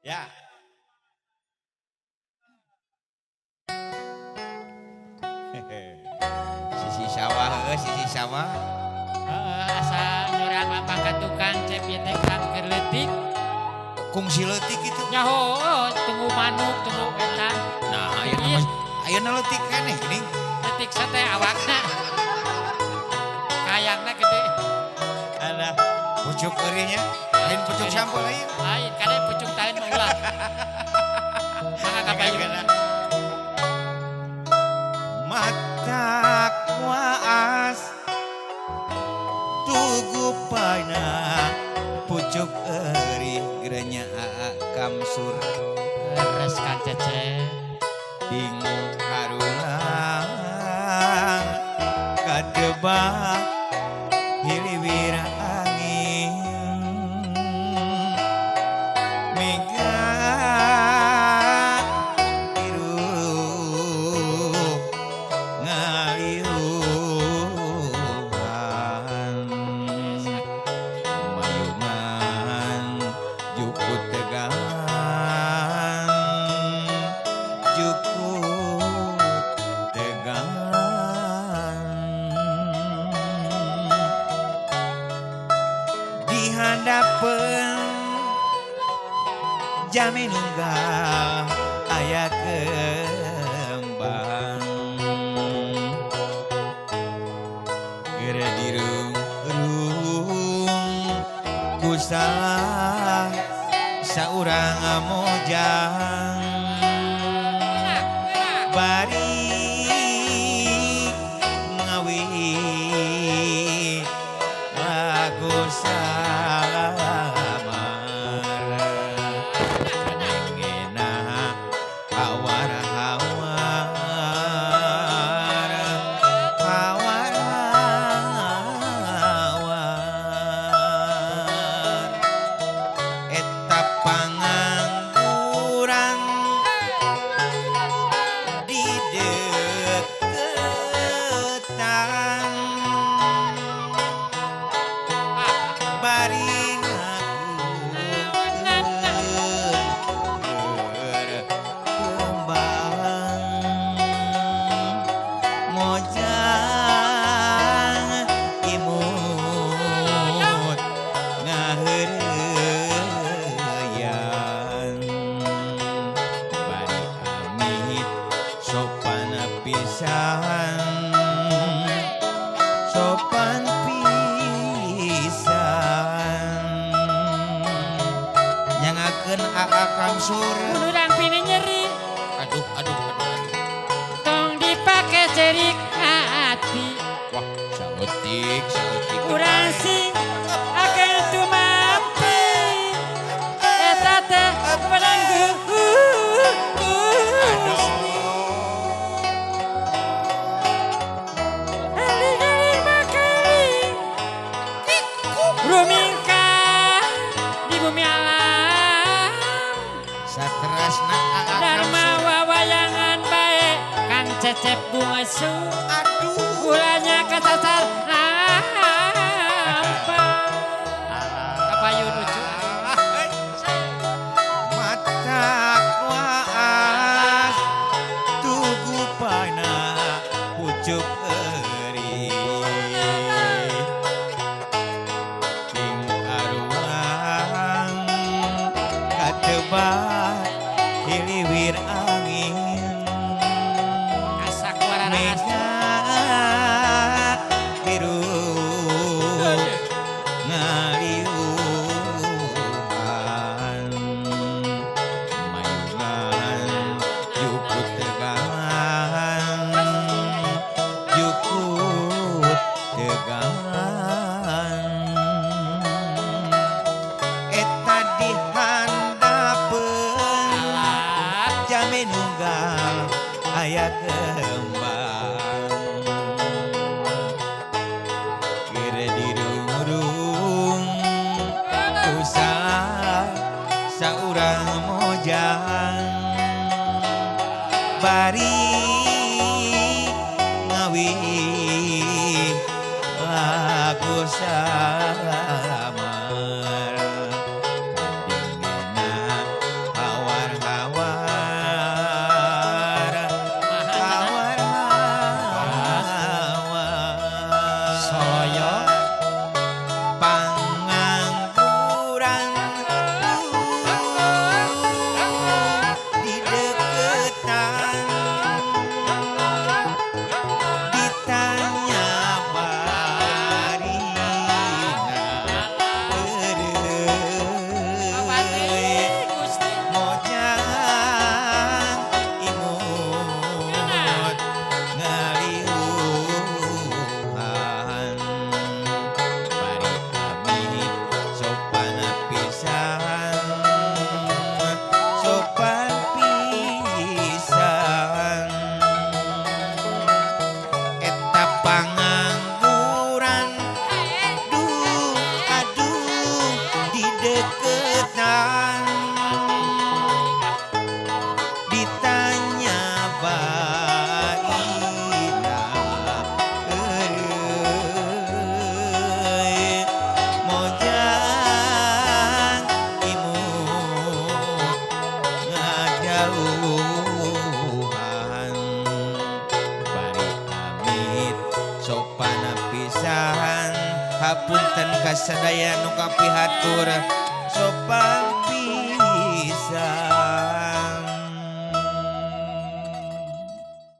Ya. Sisi sawah heuh, sisi sawah. Heeh, asa nyorang lampah ka tukang cep ieu teh kang keur leutik. Kungsi leutik kitu. Nyaho, tunggu manuk, tunggu eta. Nah, ayeuna mah ayeuna leutik keneh geuning. Leutik sate awakna. Kayangna gede. Alah, pucuk eurihnya, lain pucuk sampeu lain. Lain, kade pucuk taeun mah ulah. Mangga ka payun. Mata kuas tugu paina pucuk eurih gerenya kamsur. Leres Kang Cecep. Ding karulang katebak hiliwir angin mega biru ngaliuhan mayungan jukut tegalan jukut tegalan di handapeun jami nunggal aya kembang keur dirung-rung ku salah saurang mojang bari ngawi lagu salamar kadengena hawar hawar hawar hawar eta pangangguran di deketan bari ngakukeun kembang mojang imut ngaheureyan bari amit sopan pisan sopan pisan nyangakeun Aa Kamsur. Urang pini nyeri. Aduh aduh aduh aduh. Tong dipake cerik hati. Wah, saeutik saeutik. Urang sing akan tumampi. Eta teh menang. Aduh. Aling-aling makaling rumingkah di bumi alam. Saterasna Aa Dharma Kamsur. wawayangan bae Kang Cecep bungesu. Aduh. Gulanya kasasar hampa. Kapayun lucu. Mata kuas tugu pana pucuk eurih ting aruang katebak hiliwir angin Asak wararaas. mega biru ngaliuhan mayungan jukut tegalan jukut tegalan eta di handapeun Alah. jame nunggal aya kembang keur dirung-rung ku salah saurang mojang bari ngawi lagu salamar kadengena Kajauhan. Bari amit sopana pisan, hapunten kasadaya nu kapihatur sopan.